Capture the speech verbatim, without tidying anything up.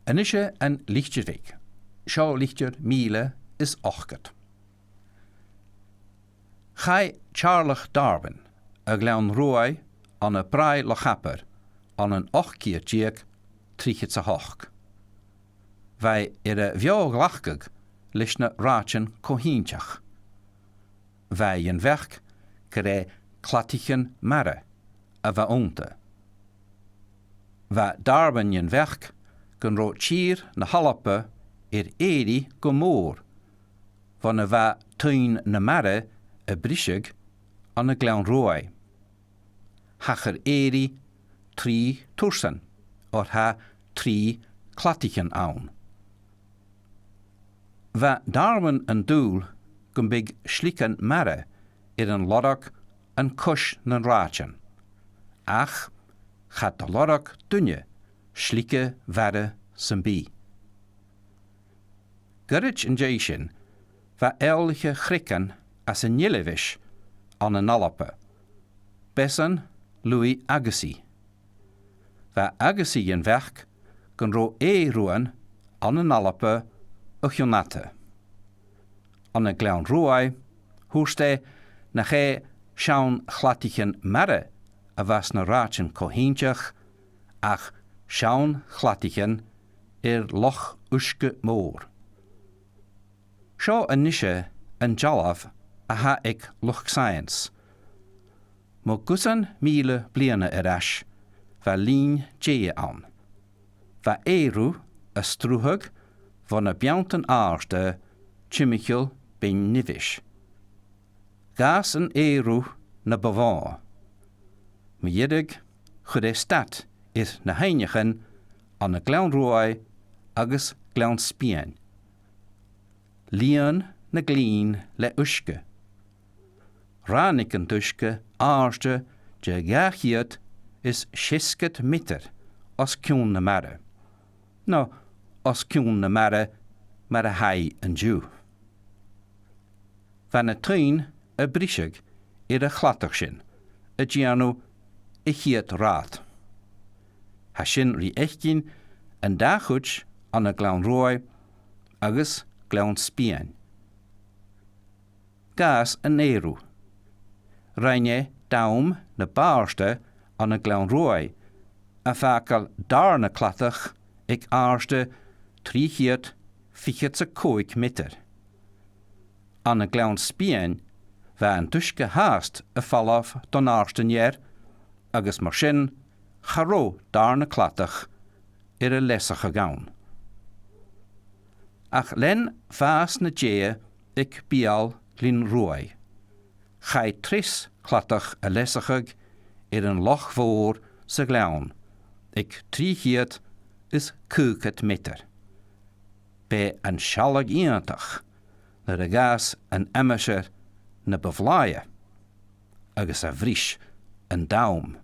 A-nis an Litir Bheag. Seo litir mìle is ochdad. Chaidh Teàrlach Darwin a Ghleann Ruaidh ann am Bràigh Loch Abar ann an ochd ceud deug trithead 's a h-ochd. Bha e air a bheò-ghlacadh leis na rathaidean co-shìnteach. Bha e dhen bheachd gur e cladaichean mara a bha annta. Bha Darwin dhen bheachd gun robh tìr na h-Alba air èirigh gu mòr bhon a bha tuinn na mara a' briseadh ann an Gleann Ruaidh. Thachair èirigh trì tursan, oir tha trì cladaichean ann. Bha Darwin an dùil gum biodh sligean mara air an lorg an cois nan rathaidean, ach cha do lorg duine slige mhara sam bith. Goirid an dèidh sin, bha eòlaiche chreagan às an Eilbheis ann an Alba, b' esan Louis Agassiz. Bha Agassiz dhen bheachd gun robh èigh-ruthan ann an Alba o chionn fhada. Ann an Gleann Ruaidh, thuirt e nach e seann chladaichean mara a bha sna rathaidean co-shìnteach, ach seann chladaichean air loch uisge mòr. Seo a-nise an dealbh a th' aig luchd-saidheans. Mu dhusan mìle bliadhna air ais, bha linn-deighe ann. Bha èigh-ruth a' sruthadh bho na beanntan àrda timcheall Beinn Nibheis. Dh'fhàs an èigh-ruth na bu mhò. Mu dheireadh, chuir e stad air na h-aibhnichean ann an Gleann Ruaidh agus Gleann Spiain. Lìon na glinn le uisge. Ràinig an t-uisge àirde de dhà cheud is seasgad meatair os cionn na mara, no os cionn na mara mar a tha i an-diugh. Bha na tuinn a' briseadh air a' chladach sin, a' dèanamh a' chiad rathad. Tha sin ri fhaicinn an dà chuid ann an Gleann Ruaidh agus Gleann Spiain. Dh'fhàs an èigh-ruth. Rinn e dam na b' àirde ann an Gleann Ruaidh, a' fàgail dàrna cladach aig àirde trì cheud fichead 's a còig meatair. Ann an Gleann Spiain, bha an t-uisge fhathast a' falbh don àird an ear, agus mar sin, cha robh dàrna cladach air a leasachadh ann. Ach lean fàs na deighe aig beul Ghleann Ruaidh, chaidh treas cladach a leasachadh air an loch mhòr sa ghleann, aig trì cheud is caogad meatair. B' e an sealladh iongantach nuair a dh'fhàs an aimsir na bu bhlàithe agus a bhris an dam